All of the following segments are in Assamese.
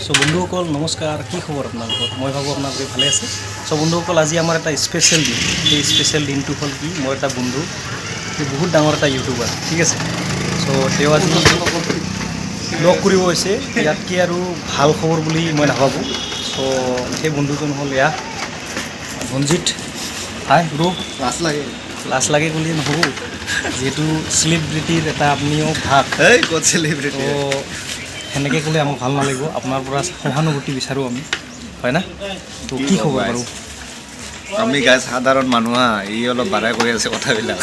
চ' বন্ধুসকল, নমস্কাৰ। কি খবৰ আপোনালোকৰ? মই ভাবোঁ আপোনালোকে ভালে আছে। চ' বন্ধুসকল, আজি আমাৰ এটা স্পেচিয়েল দিন। সেই স্পেচিয়েল দিনটো হ'ল কি, মোৰ এটা বন্ধু, সি বহুত ডাঙৰ এটা ইউটিউবাৰ, ঠিক আছে। চ' তেওঁ আজি লগ কৰিব হৈছে। ইয়াতকৈ আৰু ভাল খবৰ বুলি মই নাভাবোঁ। চ' সেই বন্ধুজন হ'ল এয়া ধনজিত। হাই ব্ৰ'। লাজ লাগে। লাজ লাগে বুলি নহ'ব, যিহেতু চেলিব্ৰিটিৰ এটা আপুনিও ভাগ। এই ক'ত চেলিব্ৰিটি? তো সেনেকৈ ক'লে আমাক ভাল নালাগিব। আপোনাৰ পৰা সহানুভূতি বিচাৰোঁ আমি, হয় না? তো কি খবৰ বাৰু? আমি গাইজ সাধাৰণ মানুহ হা, ই অলপ বাঢ়াই কৰি আছে কথাবিলাক।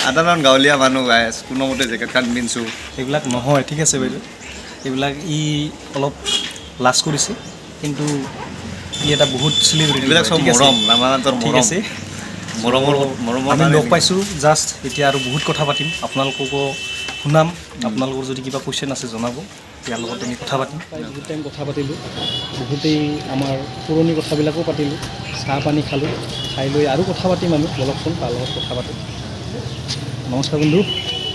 সাধাৰণ গাঁৱলীয়া মানুহ গাইজ, কোনোমতে জেকেটখন পিন্ধছোঁ। এইবিলাক নহয়, ঠিক আছে বাইদেউ, এইবিলাক ই অলপ লাজ কৰিছে, কিন্তু ই এটা বহুত চেলিব্ৰিটি। এইবিলাক চব মৰম, ৰামানাথৰ ঠিক মৰম। আছে। মৰমৰ মৰমৰ আমি কাৰণে। লগ পাইছোঁ জাষ্ট এতিয়া আৰু বহুত কথা পাতিম, আপোনালোককো শুনাম। আপোনালোকৰ যদি কিবা কুৱেশ্যন আছে জনাব, ইয়াৰ লগত আমি কথা পাতিম। বহুত টাইম কথা পাতিলোঁ, বহুতেই আমাৰ পুৰণি কথাবিলাকো পাতিলোঁ, চাহ পানী খালোঁ, খাই লৈ আৰু কথা পাতিম আমি। বলকচোন, তাৰ লগত কথা পাতিম। নমস্কাৰ বন্ধু।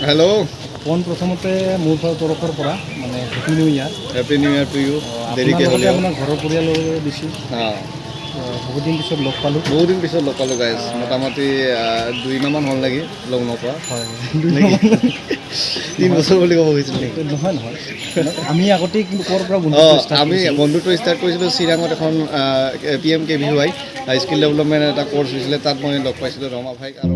হেল্ল'। পোন প্ৰথমতে মোৰ তৰফৰ পৰা মানে happy new year. Happy New Year to you. দেৰিকৈ আপোনাৰ লগতে হ'লেও। আপোনাৰ ঘৰৰ পৰিয়ালৰো দিছোঁ। অঁ। বহুত দিন পিছত লগ পালোঁ। বহুত দিন পিছত লগ পালোঁ গাইজ। মোটামুটি 2 মাহমান হ'ল নেকি লগ নোপোৱা? হয়। 3 বছৰ বুলি ক'ব খুজিছিলোঁ নেকি? নহয় নহয়, আমি আগতেই কিন্তু ক'ৰ পৰা অঁ। বন্ধুত্ব start আমি কৰিছিলোঁ? বন্ধুত্ব ষ্টাৰ্ট কৰিছিলোঁ চিৰাঙত এখন PMKVY skill development এটা কৰ্চ হৈছিলে, তাত মই লগ পাইছিলোঁ ৰমা ভাইক আৰু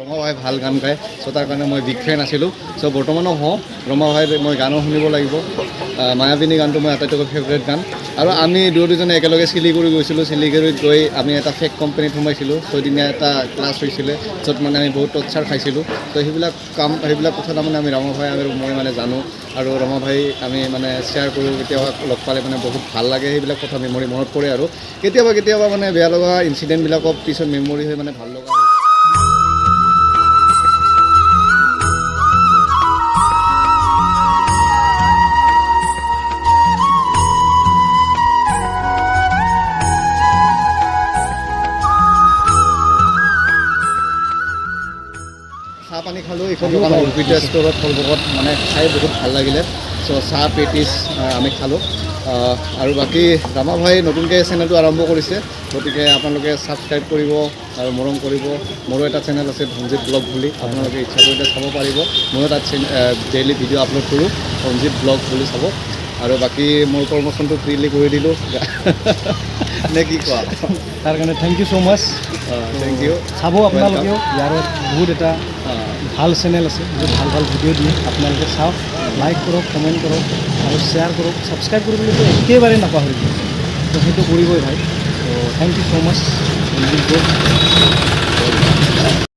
ৰমা ভাই ভাল গান গায়। চ' তাৰ কাৰণে মই বিগ ফেন আছিলোঁ। চ' বৰ্তমানো হওঁ। ৰমা ভাইৰ মই গানো শুনিব লাগিব। মায়াবিনী গানটো মই আটাইতকৈ ফেভৰেট গান। আৰু আমি দুয়ো দুজনে একেলগে শিলিগুৰি গৈছিলোঁ। শিলিগুৰিত গৈ আমি এটা ফেক কোম্পানীত সোমাইছিলোঁ। 6 দিনীয়া এটা ক্লাছ হৈছিলে, য'ত মানে আমি বহুত টৰ্চাৰ খাইছিলোঁ। ত' সেইবিলাক কাম, সেইবিলাক কথা তাৰমানে আমি ৰমা ভাই আৰু মই মানে জানো আৰু ৰমা ভাই আমি মানে শ্বেয়াৰ কৰোঁ। কেতিয়াবা লগ পালে মানে বহুত ভাল লাগে। সেইবিলাক কথা মেমৰি মনত পৰে আৰু কেতিয়াবা কেতিয়াবা মানে বেয়া লগা ইনচিডেণ্টবিলাকক পিছত মেমৰি হৈ মানে ভাল লগা হৈ যায়। চাহ পানী খালোঁ এইখন দোকানত, অৰ্পিতা ষ্ট'ৰত, ফলবকত। মানে খাই বহুত ভাল লাগিলে। চ' চাহ পেটিছ আমি খালোঁ। আৰু বাকী ৰামা ভাই নতুনকৈ চেনেলটো আৰম্ভ কৰিছে, গতিকে আপোনালোকে ছাবস্ক্ৰাইব কৰিব আৰু মৰম কৰিব। মোৰো এটা চেনেল আছে ধনজিত ব্লগ বুলি, আপোনালোকে ইচ্ছা কৰিলে চাব পাৰিব। ময়ো তাত ডেইলি ভিডিঅ' আপলোড কৰোঁ, ধনজিত ব্লগ বুলি চাব। আৰু বাকী মোৰ প্ৰমোশ্যনটো ফ্ৰীলি কৰি দিলোঁ, নে কি কোৱা? তাৰ কাৰণে thank you so much. Thank you. চাব আপোনালোকেও, ইয়াৰে বহুত এটা ভাল চেনেল আছে, বহুত ভাল ভাল ভিডিঅ' দিয়ে। আপোনালোকে চাওক, লাইক কৰক, কমেণ্ট কৰক আৰু শ্বেয়াৰ কৰক। ছাবস্ক্ৰাইব কৰিবলৈতো একেবাৰে নাপাহৰিব। তো সেইটো কৰিবই ভাই। তো thank you so much.